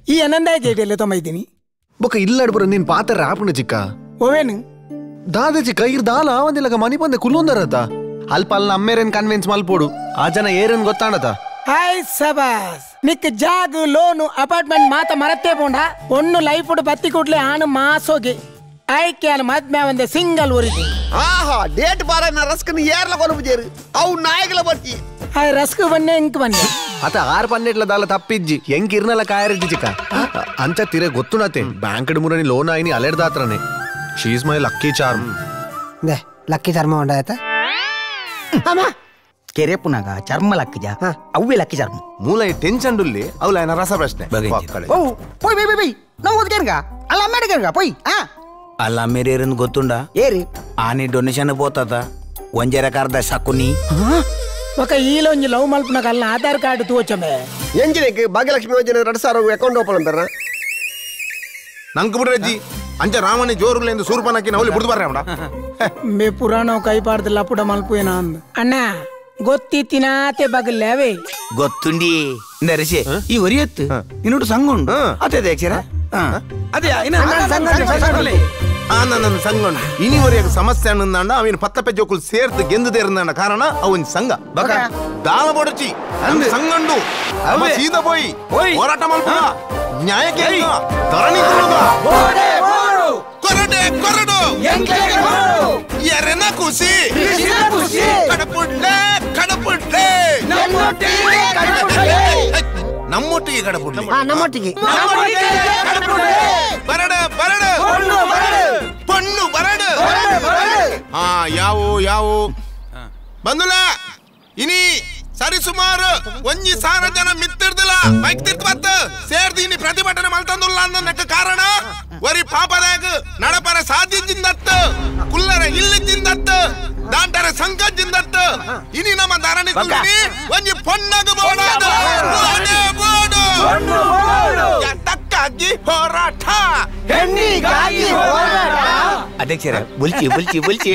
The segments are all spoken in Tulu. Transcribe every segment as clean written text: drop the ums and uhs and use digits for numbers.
ಈ ಅನಂದಾಯ ಜೇಡಿಯಲ್ಲೇ ತೊಂಬೈತೀನಿ ಬೊಕ್ಕ ಇಲ್ಲಾಡ್ಬರ ನೀನ್ ಪಾತ್ರ ಆಪುಣ ಚಿಕ್ಕ ಓವೇನು ದಾದ ಚಿಕ್ಕ ಇರ್ ದಾಲ ಆವಂದಿಲ್ಲಗ ಮನಿ ಬಂದೆ ಕುಲ್ಲೊಂದರತ ಅಲ್ಪ ಅಲ್ಲ ಅಮ್ಮೇರೇನ್ ಕನ್ವಿನ್ಸ್ ಮಲ್ಪೋಡು ಆ ಜನ ಏರೇನ್ ಗೊತ್ತಾಣತ ಹಾಯ್ ಸಬಾಸ್ ನಿಕ್ ಜಾಗ ಲೋನು ಅಪಾರ್ಟ್ಮೆಂಟ್ ಮಾತ ಮರತ್ತೇ ಪೋಂಡ ಒಣ್ಣು ಲೈಫ್ ಬತ್ತಿ ಕೂಡ್ಲೆ ಆನು ಮಾಸೋಗಿ ಆಯ್ಕೆಯಾನ ಮದ್ಮೆ ಒಂದೇ ಸಿಂಗಲ್ ಉರಿದಿ ಆಹಾ ಡೇಟ್ ಬಾರ ರಸ್ಕನ್ ಏರ್ಲ ಕೊನಪುಜೇರು ಅವು ನಾಯಕಲ ಬರ್ತಿ ಹಾಯ್ ರಸ್ಕ್ ಬನ್ನೆ ಇಂಕ್ ಬನ್ನೆ ಅತ ಆರ್ ಪನ್ನೆಟ್ಲ ದಾಲ ತಪ್ಪಿಜ್ಜಿ ಎಂಕ್ ಇರ್ನಲ ಕಾಯರಿಜ್ಜಿ ಚಿಕ್ಕ ಅಂಚ ತಿರೆ ಗೊತ್ತುನತೆ ಬ್ಯಾಂಕ್ ಮುರನಿ ಲೋನ್ ಆಯ್ನಿ ಅಲೆರ್ದಾತ್ರನೆ she is my lucky charm they lucky charm ಉಂಡಾಯ್ತಾ ಅಮ್ಮ ಕೆರೆಪುನಾಗ ಚರ್ಮ ಲಕ್ಕಿಜ ಅವ್ವೆ ಲಕ್ಕಿ ಚರ್ಮ ಮೂಲ ಟೆನ್ಷನ್ ಡುಲ್ಲಿ ಅವಲ ಏನ ರಸ ಪ್ರಶ್ನೆ ಓ ಪೋಯ್ ಬೈ ಬೈ ಬೈ ನಾವು ಓದ್ಕೇನ್ಗ ಅಲ್ಲ ಅಮ್ಮೇರಿಕನ್ಗ ಪೋಯ್ ಆ ಅಲ್ಲ ಅಮ್ಮೇರೇರನ್ ಗೊತ್ತುಂಡ ಏರಿ ಆನಿ ಡೊನೇಷನ್ ಪೋತಾತ ಒಂಜೆರ ಕಾರ್ದ ಸಕುನಿ ఒక ಈಲೊಂಜಿ ಲವ್ ಮಲ್ಪುನಗ ಅಲ್ಲ ಆಧಾರ್ ಕಾರ್ಡ್ ತೋಚಮೆ ಎಂಜಿನಿಗೆ ಭಾಗ್ಯಲಕ್ಷ್ಮಿ ಯೋಜನೆ 2000 ಅಕೌಂಟ್ ಓಪನ್ ಅಂತಾರ ನಂಗೆ ಬಿಡ್ರಜ್ಜಿ ಅಂಚ ರಾಮನಿ ಜೋರುಲೆಂದು ಸೂರ್ಪನಕ್ಕಿ ನವಲಿ ಬಿಡ್ದು ಬರ್ರೆ ಅವಡ ಮೇ ಪುರಾಣ ಕೈ ಪಾಡ್ದ ಲಪುಡ ಮಲ್ಪುವೇನ ಅಂದ ಅಣ್ಣ ಗೊತ್ತಿತ್ತಿನಾತೆ ಬಗಲ್ಲೇವೆ ಗೊತ್ತುಂಡಿ ನರಸೆ ಈ ಒರಿಯತ್ತು ಇನ್ನೊಂದು ಸಂಘ ಉಂಡು ಅದೇ ಅಕ್ಷರ ಅದೇ ನನ್ನ ಸಂಘ ಇನಿವರೆಗೆ ಸಮಸ್ಯೆ ಅನ್ನಂದಾಂಡ ಅವನ ಪತ್ತಪೆ ಜೋಕುಲ್ ಸೇರ್ತು ಗೆಂದುದೇರಂದಾಂಡ ಕಾರಣ ಅವನ ಸಂಘ ದಾಲ ಬೊಡಚಿ ಸಂಗಂಡು ಸೀದಾ ಪೋಯಿ ಹೋರಾಟ ಮಲ್ಪುನ ನ್ಯಾಯಕ್ಕೆ ಧರಣಿ ಕೊರಡೆ ಕೊರಡು ಎರೆನ ಖುಷಿ ಕಡಪುಡ್ಲೆ ಕಡಪುಡ್ಲೆ ನಮ್ಮೊಟ್ಟಿಗೆ ಕಡಪುಡ್ಲೆ ನಮ್ಮೊಟ್ಟಿಗೆ ಬರಡ ಬರಡ ಪಣ್ಣು ಬರಡು ಹಾ ಯಾವು ಯಾವು ಬಂದುಲ ಇನಿ ಸರಿ ಸುಮಾರು ಒಂಜಿ ಸಾವಿರ ಜನ ಮಿತ್ತಿರ್ದಿಲ್ಲ ಬೈಕ್ ತಿರ್ತು ಬತ್ತು ಸೇರ್ದು ಇನಿ ಪ್ರತಿಭಟನೆ ಮಲ್ತಂದುಲ್ಲ ಅನ್ನಕ್ಕೆ ಕಾರಣ ಒರಿ ಪಾಪದಾಗ ನಡಪರ ಸಾಧ್ಯದಿಂದತ್ತು ಕುಲ್ಲರ ಇಲ್ಲಿದ್ದಿಂದತ್ತು ದಾಂಟರ ಸಂಕದಿಂದತ್ತು ಇನಿ ನಮ್ಮ ಧರಣಿ ಕುಲ್ಲಿ ಒಂಜಿ ಪೊಣ್ಣಗ ಬೋಡಾದ ಬೋಡು ತಕ್ಕಾಗಿ ಹೋರಾಟ ಹೆಣ್ಣಿಗಾಗಿ ಹೋರಾಟ ಅಧ್ಯಕ್ಷರ ಬುಲ್ಚಿ ಬುಲ್ಚಿ ಬುಲ್ಚಿ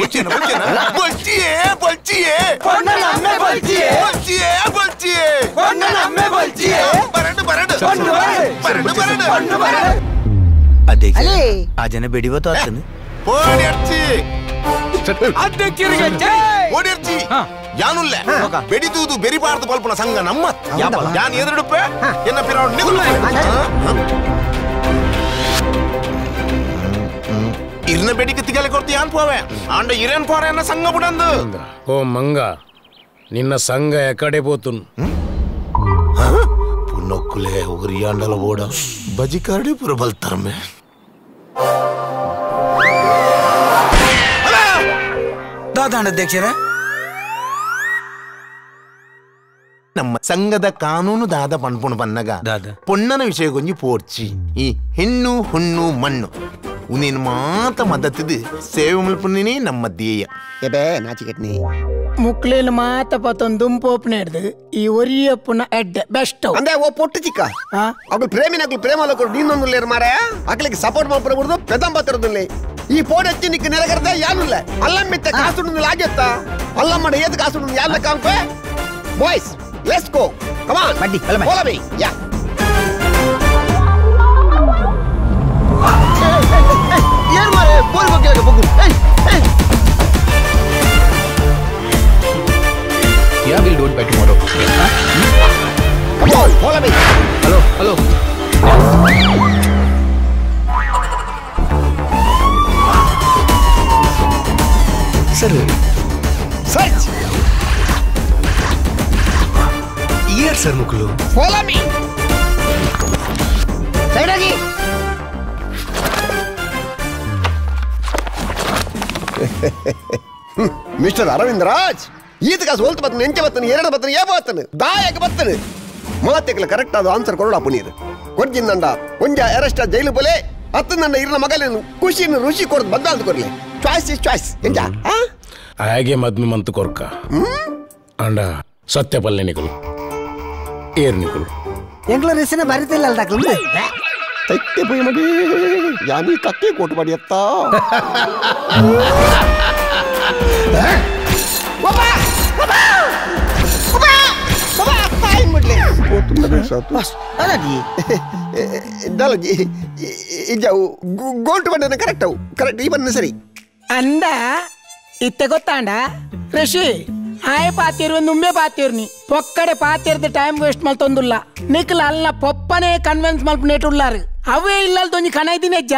ಬಲ್ಚಿಯೇ ಬಲ್ಚಿಯೇ ಪೊಣ್ಣನಮ್ಮೆ ಬಲ್ಚಿಯೇ ಬಲ್ಚಿಯೇ ಬಲ್ಚಿಯೇ ಪೊಣ್ಣನಮ್ಮೆ ಬಲ್ಚಿಯೇ ಬರಡು ಬರಡು ಬರಡು ಬರಡು ಪೊಣ್ಣು ಬರಡು ಅಧ್ಯಕ್ಷ ಆ ಜನ ಬೆಡಿವತ್ತು ಆತನು ಓಡಿರ್ಚಿ ಅಧ್ಯಕ್ಷರಿಗೆ ಜೈ ಓಡಿರ್ಚಿ ಯಾನುಲ್ಲ ಬೆಡಿದೂದು ಬೆರಿಬಾರ್ದು ಪಲ್ಪುನ ಸಂಘ ನಮ್ಮ ಯಾನ್ ಎದುರುಡುಪ್ಪೆ ಎನ್ನ ಪಿರೌಂಡ್ ನಿಗುಲು ಇರ್ನ ಬೆಡಿಗೆ ತಿಗಲೆ ಕೊಡ್ತಿ ಯಾನ್ ಪೋವೆ ಆಂಡ ಇರೇನ್ ಪೋರೆ ಅನ್ನ ಸಂಘ ಬುಡಂದು ಓ ಮಂಗ ನಿನ್ನ ಸಂಘ ಎಕಡೆ ಪೋತುನ್ ಪುನೊಕ್ಕುಲೆ ಒಗರಿಯಾಂಡಲ ಬೋಡ ಬಜಿ ಕಾರ್ಡಿ ಪುರ ಬಲ್ತರ್ಮೆ ದಾದಾಂಡ ಅಧ್ಯಕ್ಷರ ನಮ್ಮ ಸಂಘದ ಕಾನೂನು ದಾದ ಪಣ್ಪುಣು ಪನ್ನಗ ಪೊಣ್ಣನ ವಿಷಯ ಕೊಂಜಿ ಪೋರ್ಚಿ ಈ ಹೆಣ್ಣು ಹುಣ್ಣು ಮಣ್ಣು ಉನೇನು ಮಾತ ಮದತ್ತಿದ್ದು ಸೇವೆ ಮಲ್ಪುನೇ ನಮ್ಮ ಧ್ಯೇಯ ಎಬೇ ನಾಚಿಕೆಟ್ನಿ ಮುಕ್ಲೇನು ಮಾತ ಪತ್ತೊಂದು ದುಂಪೋಪ್ನೆ ಹಿಡ್ದು ಈ ಒರಿಯಪ್ಪನ ಎಡ್ಡೆ ಬೆಸ್ಟ್ ಅಂದ್ರೆ ಓ ಪೊಟ್ಟು ಚಿಕ್ಕ ಅಗಳು ಪ್ರೇಮಿನ ಅಗ್ಲು ಪ್ರೇಮ ನೀನೊಂದು ಮಾರ ಅಕ್ಲಿಗೆ ಸಪೋರ್ಟ್ ಮಾಡ್ಬಿಡ್ದು ಪೆದಂಬತ್ತಿರೋದಿಲ್ಲ ಈ ಫೋನ್ ಹಚ್ಚಿ ನಿಕ್ಕ ನೆಲಗರ್ದೆ ಯಾನುಲ್ಲ ಅಲ್ಲಮ್ಮಿತ್ತ ಕಾಸುಡು ಆಗತ್ತ ಅಲ್ಲಮ್ಮಡ ಏದು ಕಾಸುಡು ಯಾಲ ಕಾಂಪೆ boys let's go come on buddy follow me ಯಾ ಏನ್ ಮಾರೆ ಬೋಲ್ ಬಗ್ಗೆ ಬಗ್ಗು ಏಯ್ ಏಯ್ Yeah, we'll do it by tomorrow. Come on, follow me. Hello, hello. Sir. Search. Here, sir, Mukulu. Follow me. Side ಆಗಿ. ಮಿಸ್ಟರ್ ಅರವಿಂದ್ ರಾಜ್ ಈತ ಕಾಸು ಹೋಲ್ತು ಬತ್ತನು ಎಂಚೆ ಬತ್ತನು ಎರಡು ಬತ್ತನು ಏ ಬತ್ತನು ದಾಯಕ ಬತ್ತನು ಮಾತೆಗ್ಲ ಕರೆಕ್ಟ್ ಆದ ಆನ್ಸರ್ ಕೊಡೋಣ ಪುನೀರ್ ಕೊಡ್ಜಿಂದಂಡ ಒಂಜ ಅರೆಸ್ಟ್ ಜೈಲು ಬೋಲೆ ಅತ್ತ ನನ್ನ ಇರ್ನ ಮಗಲೇನು ಖುಷಿಯನ್ನು ರುಚಿ ಕೊಡದು ಬದ್ದಾಲ್ದು ಕೊಡ್ಲಿ ಚಾಯ್ಸ್ is choice ಎಂಜ ಹಾಗೆ ಮದ್ಮೆ ಮಂತು ಕೊರ್ಕ ಅಂಡ ಸತ್ಯ ಪಲ್ಲೆ ನಿಕುಲು ಏರ್ ನಿಕುಲು ಎಂಗ್ಲ ರಿಸಿನ ಬರಿತಿಲ್ಲ ಅಲ್ದಾಕ್ಲು ತೈತೆ ಪೋಯಿ ಮಗಿ ಯಾನಿ ಕಕ್ಕೆ ಕೋಟು ಮಾಡಿ ಅತ್ತ ಬಾಸ್ ಅದಾಜಿ ದಾಲಜಿ ಇಜ್ಜಾವು ಗೋಲ್ಟ್ ಬಂಡನ ಕರೆಕ್ಟ್ ಅವು ಕರೆಕ್ಟ್ ಈ ಬಣ್ಣ ಸರಿ ಅಂದ ಇತ್ತೆ ಗೊತ್ತಾಂಡ ಋಷಿ ಆಯ ಪಾತಿರು ನುಂಬೆ ಪಾತಿರ್ನಿ ಪೊಕ್ಕಡೆ ಪಾತಿರ್ದ ಟೈಮ್ ವೇಸ್ಟ್ ಮಲ್ತೊಂದುಲ್ಲ ನಿಕ್ಲ ಅಲ್ಲ ಪೊಪ್ಪನೆ ಕನ್ವಿನ್ಸ್ ಮಲ್ಪನೇಟುಲ್ಲಾರು ಅವೇ ಇಲ್ಲಲ್ ದೊಂಜಿ ಕನೈದಿನ ಹೆಜ್ಜ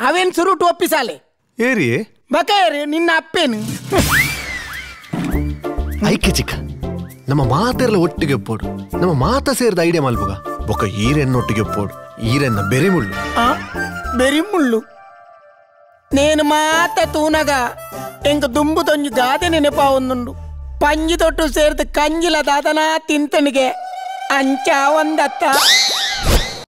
ಅವೇನ್ ಸುರುಟು ಒಪ್ಪಿಸಾಲೆ ಏರಿಯೇ ಬಕೇರಿ ನಿನ್ನ ಅಪ್ಪೇನು ಐಕೆ ಚಿಕ್ಕ ನಮ್ಮ ಮಾತೆರ್ಲ ಒಟ್ಟಿಗೆ ಒಪ್ಪೋಡು ನಮ್ಮ ಮಾತ ಸೇರಿದ ಐಡಿಯಾ ಮಲ್ಪುಗ ಬೊಕ ಈರೆನ್ನೊಟ್ಟಿಗೆ ಒಪ್ಪೋಡು ಈರೆನ್ನ ಬೆರಿ ಮುಳ್ಳು ಬೆರಿ ಮುಳ್ಳು నేను మాత తూనగా ఇంక దుంబు తొంజి గాదె నెనపా ఉందుండు పంజి తొట్టు ಸೇರ್ದು ಕಂಜಿಲ ದಾದನಾ ತಿಂತನಿಗೆ ಅಂಚ ಒಂದತ್ತ.